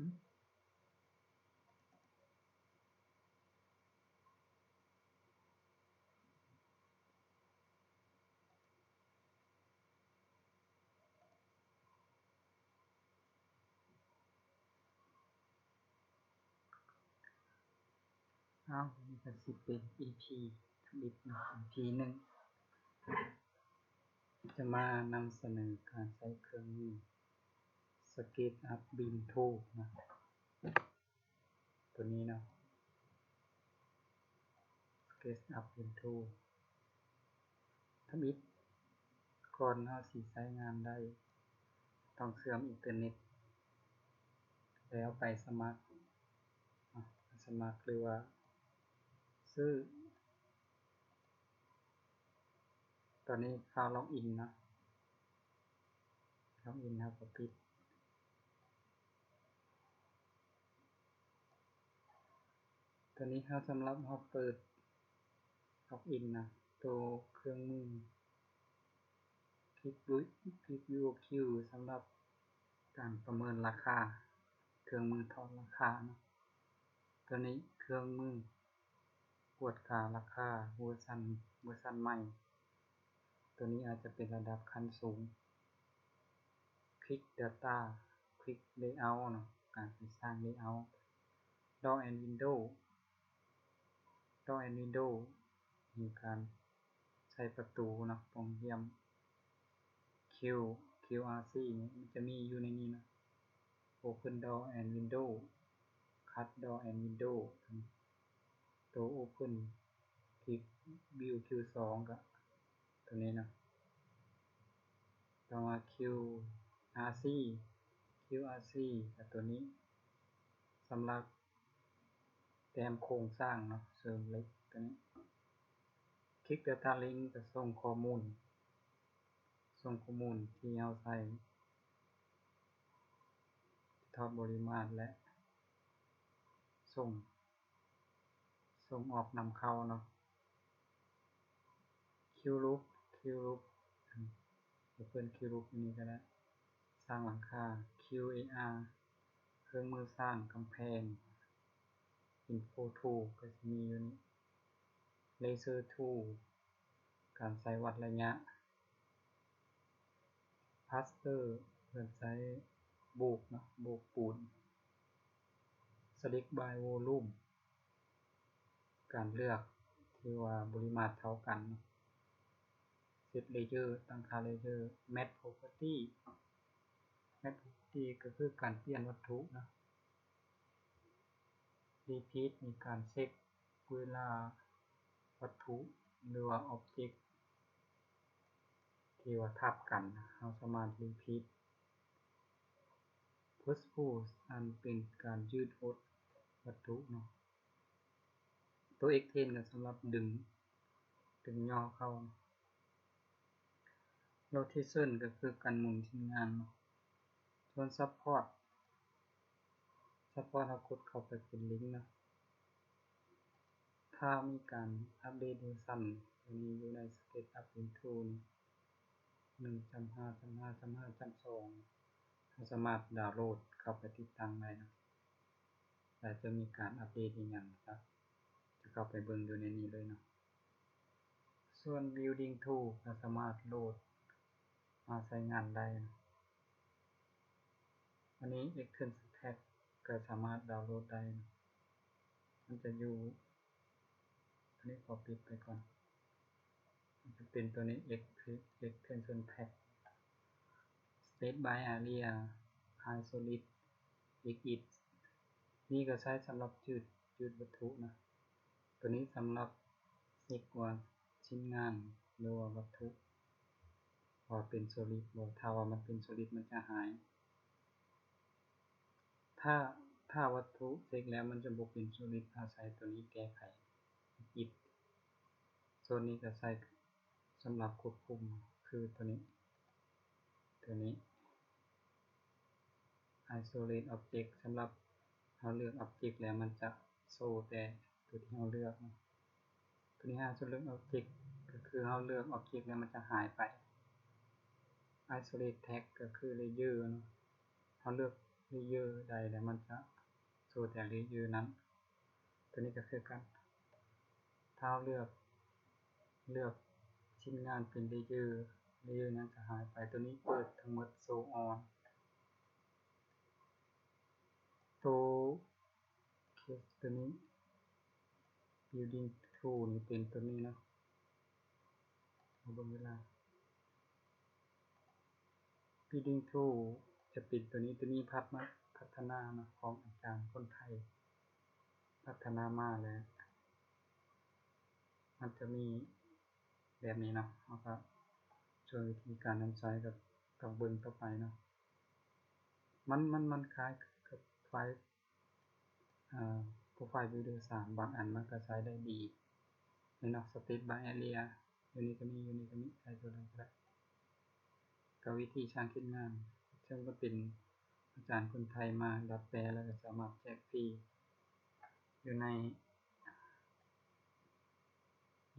ເອົາ ນີ້ກໍຊິເປັນອີພີທຳອິດເນາະ ອີພີໜຶ່ງ ຈະມານຳສະເໜີການໃຊ້ເຄື່ອງມື SketchUp BIM Tool ເນາະ ຕົວນີ້ເນາະ SketchUp BIM Tool. ທຳອິດ ກ່ອນເຮົາຊິໃຊ້ງານໄດ້ ຕ້ອງເຊື່ອມອິນເຕີເນັດ ແລ້ວໄປສະໝັກ ສະໝັກ ຫຼືວ່າຊື້. ຕອນນີ້ເຮົາລັອກອິນເນາະ ລັອກອິນ ເຮົາກໍປິດ. ຕອນນີ້ເຮົາ ສຳລັບເຮົາເປີດລັອກອິນນະ ໂຕເຄື່ອງມື Click View Click View Q ສຳລັບການປະເມີນລາຄາ ເຄື່ອງມືຖອດລາຄາເນາະ. ຕົວນີ້ເຄື່ອງມືກວດກາລາຄາເວີຊັນ ເວີຊັນໃໝ່ ຕົວນີ້ອາດຈະເປັນລະດັບຂັ້ນສູງ. Quick Data Quick Layout ເນາະ ການໄປສ້າງ Layout. Door and Window Door and Window ມີການໃສ່ປະຕູເນາະ ປ່ອງຢ້ຽມ. Q QRC ນີ້ມັນຈະມີຢູ່ໃນນີ້ເນາະ Open Door and Window Cut Door and Window ໂຕ Open Click View Q ສອງ ກະ ຕົວນີ້ນະ. ຕໍ່ມາ QRC QRC ກະຕົວນີ້ ສຳລັບແຕ້ມໂຄງສ້າງເນາະ ເສີມເຫຼັກຕົວນີ້. Click Data Link ກະສົ່ງຂໍ້ມູນ ສົ່ງຂໍ້ມູນທີ່ເຮົາໃຊ້ ຖອດບໍລິມາດ ແລະ ສົ່ງ ສົ່ງອອກນຳເຂົ້າເນາະ. Q Loop Q Loop ເພິ່ນ Q Loop ຢູ່ນີ້ກໍໄດ້ ສ້າງຫຼັງຄາ. QAR ເຄື່ອງມືສ້າງກຳແພງ. Info Tool ກໍຊິມີຢູ່ນີ້. Laser Tool ການໃຊ້ວັດໄລຍະ. Plaster ເພິ່ນໃຊ້ໂບກເນາະ ໂບກປູນ. Select by Volume ການເລືອກທີ່ວ່າບໍລິມາດເທົ່າກັນ. Set Layer ຕັ້ງຄ່າ Layer. Matte Property Matte Property ກໍຄືການປ່ຽນວັດຖຸເນາະ. Repeat ມີການເຊັກເວລາວັດຖຸ ຫຼືວ່າ Object ທີ່ວ່າທັບກັນ ເຮົາສາມາດ Repeat. Push Pull ອັນເປັນການຢືດຫົດວັດຖຸເນາະ. ຕົວ Extend ກໍສຳລັບດຶງ ດຶງຫຍໍ້ເຂົ້າ. Rotation ກໍຄືການໝູນຊິ້ນງານເນາະ. ສ່ວນ Support Support ເຮົາກົດເຂົ້າໄປເປັນລິ້ງເນາະ. ຖ້າມີການອັບເດດເວີຊັນ ຕົວນີ້ຢູ່ໃນ SketchUp Intro ນີ້ ໜຶ່ງຈຸດຫ້າຈຸດຫ້າຈຸດຫ້າຈຸດສອງ ເຮົາສາມາດດາວໂຫຼດເຂົ້າໄປຕິດຕັ້ງໄດ້ເນາະ. ແລະ ຈະມີການອັບເດດອີ່ຫຍັງ ກໍຈະເຂົ້າໄປເບິ່ງຢູ່ໃນນີ້ເລີຍເນາະ. ສ່ວນ Building Tool ກໍສາມາດໂຫຼດມາໃຊ້ງານໄດ້. ອັນນີ້ Extension Pack ກໍສາມາດດາວໂຫຼດໄດ້. ມັນຈະຢູ່ ອັນນີ້ຂໍປິດໄປກ່ອນ. ມັນຈະເປັນຕົວນີ້ Ex- Extension Pack. State by Area Isolate Edge ນີ້ກໍໃຊ້ສຳລັບຈືດ ຈືດວັດຖຸນະ. ຕົວນີ້ສຳລັບເຊັກວ່າ ຊິ້ນງານ ຫຼືວ່າວັດຖຸ ວ່າເປັນ Solid ບໍ່. ຖ້າວ່າມັນເປັນ Solid ມັນຈະຫາຍ. ຖ້າ ຖ້າວັດຖຸເຊັກແລ້ວມັນຈະບໍ່ເປັນ Solid ເຮົາໃຊ້ຕົວນີ້ແກ້ໄຂ Edge. ສ່ວນນີ້ກໍໃຊ້ສຳລັບຄວບຄຸມ ຄືຕົວນີ້ ຕົວນີ້ Isolate Object ສຳລັບເຮົາເລືອກ Object ແລ້ວມັນຈະໂຊແຕ່ຕົວທີ່ເຮົາເລືອກເນາະ. ຕົວນີ້ Isolate Object ກໍຄືເຮົາເລືອກ Object ແລ້ວມັນຈະຫາຍໄປ. Isolate Tag ກໍຄື Layer ເນາະ. ເຮົາເລືອກ ເລເຢີໃດ ແລ້ວມັນຈະໂຊແຕ່ເລເຢີນັ້ນ. ຕົວນີ້ກໍຄືກັນ ຖ້າເຮົາເລືອກ ເລືອກຊິ້ນງານເປັນເລເຢີ ເລເຢີນັ້ນຈະຫາຍໄປ. ຕົວນີ້ເປີດທັງໝົດ ໂຊອອນ ໂຕ ເຄສຕົວນີ້ ບິວດິ້ງທູລນີ້ເປັນຕົວນີ້ເນາະ. ເຮົາເບິ່ງເວລາ ບິວດິ້ງທູລຈະເປັນຕົວນີ້. ຕົວນີ້ພັດມາ ພັດທະນາເນາະ ຂອງອາຈານຄົນໄທ ພັດທະນາມາແລ້ວ ມັນຈະມີແບບນີ້ເນາະ. ເຮົາກໍສ່ວນວິທີການນຳໃຊ້ກໍຕ້ອງເບິ່ງຕໍ່ໄປເນາະ. ມັນ ມັນ ມັນຄ້າຍກັບໄຟລ໌ ອາ ໂປຣໄຟລ໌ບິວເດີສາມ ບາງອັນມັນກໍໃຊ້ໄດ້ດີເນາະ. ສະເຕັບບາຍແອເລຍ ຢູ່ນີ້ກໍມີ ຢູ່ນີ້ກໍມີ ໃຊ້ຕົວໃດກໍໄດ້. ກໍວິທີສ້າງເຂດງານ ເຊິ່ງກໍເປັນອາຈານຄົນໄທມາດັດແປ ແລ້ວກໍສາມາດແຈກຟຣີຢູ່ໃນ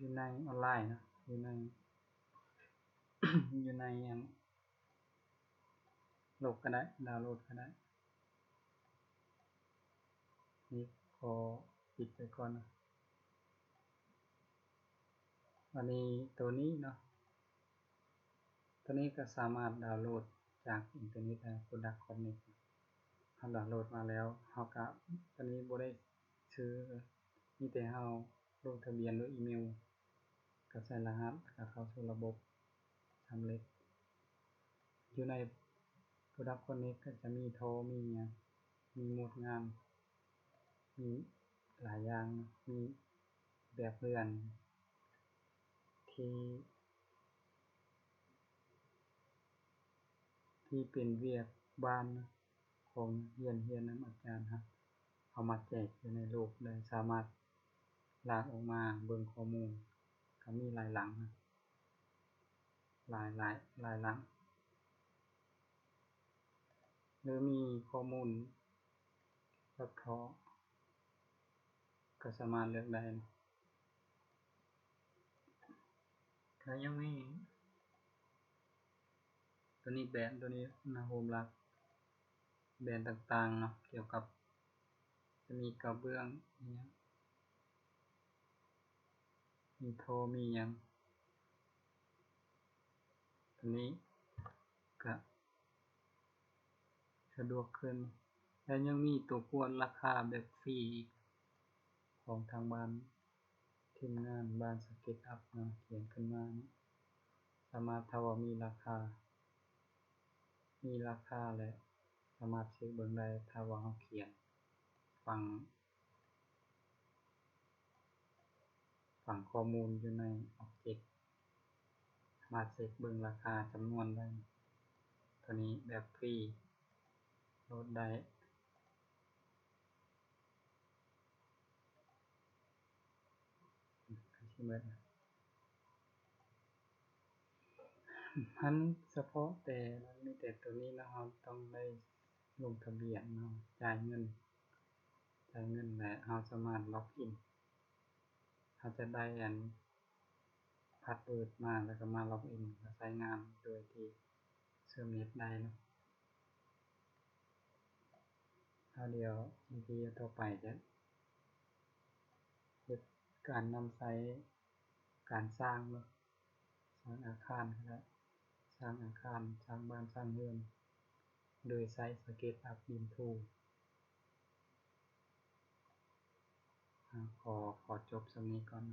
ຢູ່ໃນອອນລາຍເນາະ ຢູ່ໃນ ຢູ່ໃນອັນ ໂຫຼດກໍໄດ້ ດາວໂຫຼດກໍໄດ້. ນີ້ຂໍປິດໄວ້ກ່ອນເນາະ. ອັນນີ້ ໂຕນີ້ເນາະ ໂຕນີ້ກໍສາມາດດາວໂຫຼດຈາກອິນເຕີເນັດໄດ້ ໂປຣດັກຄອນເນັກ ເຮົາດາວໂຫຼດມາແລ້ວ ເຮົາກໍ ໂຕນີ້ບໍ່ໄດ້ຊື້ ມີແຕ່ເຮົາລົງທະບຽນດ້ວຍອີເມວ ກໍໃສ່ລະຫັດ ແລ້ວກໍເຂົ້າສູ່ລະບົບ ສຳເລັດ. ຢູ່ໃນໂປຣດັກຄອນເນັກກໍຈະມີໂທ ມີຫຍັງ ມີໂໝດງານ ມີຫຼາຍຢ່າງ ມີແບບເຮືອນທີ່ ທີ່ເປັນວຽກບ້ານຂອງນັກຮຽນ ຮຽນນຳອາຈານ ເຮົາເອົາມາແຈກຢູ່ໃນໂລກໄດ້ ສາມາດລາກອອກມາເບິ່ງຂໍ້ມູນ ກໍມີຫຼາຍຫຼັງ ຫຼາຍ ຫຼາຍ ຫຼາຍຫຼັງ ຫຼືມີຂໍ້ມູນຕັດເທາະ ກໍສາມາດເລືອກໄດ້. ແລ້ວຍັງມີຕົວນີ້ ແບນ ຕົວນີ້ນະ ໂຮມລັກ ແບນຕ່າງໆເນາະ ກ່ຽວກັບ ຈະມີກະເບື້ອງ ມີໂທ ມີຫຍັງ ຕົວນີ້ກະສະດວກຂຶ້ນ. ແລະຍັງມີຕົວກວດລາຄາແບບຟຣີອີກ ຂອງທາງບ້ານ ທີມງານບ້ານສະເກັດອັບເນາະ ຂຽນຂຶ້ນມາເນາະ ສາມາດ ຖ້າວ່າມີລາຄາ ມີລາຄາແລ້ວ ສາມາດເຊັກເບິ່ງໄດ້ ຖ້າວ່າເຮົາຂຽນ ຝັງ ຝັງຂໍ້ມູນຢູ່ໃນອອບເຈັກ ສາມາດເຊັກເບິ່ງລາຄາຈຳນວນໄດ້. ຕົວນີ້ແບບຟຣີ ໂຫຼດໄດ້ ໃກ້ຊິເໝິດລະ. ມັນສະເພາະແຕ່ ມັນມີແຕ່ຕົວນີ້ເນາະ ເຮົາຕ້ອງໄດ້ລົງທະບຽນເນາະ ຈ່າຍເງິນ ຈ່າຍເງິນ ແລະເຮົາສາມາດລັອກອິນ ເຮົາຈະໄດ້ອັນ ພາສເວີດມາ ແລ້ວກໍມາລັອກອິນ ແລ້ວໃຊ້ງານໂດຍທີ່ເຊື່ອມເນັດໄດ້ເນາະ. ແລ້ວດຽວ ອີພີຕໍ່ໄປຈະເຮັດການນຳໃຊ້ ການສ້າງເນາະ ສ້າງອາຄານກໍໄດ້ ສ້າງອາຄານ ສ້າງບ້ານ ສ້າງເຮືອນ ໂດຍໃຊ້ສະເກັດອັບບີມທູລ. ອາ ຂໍ ຂໍຈົບສ່ຳນີ້ກ່ອນ.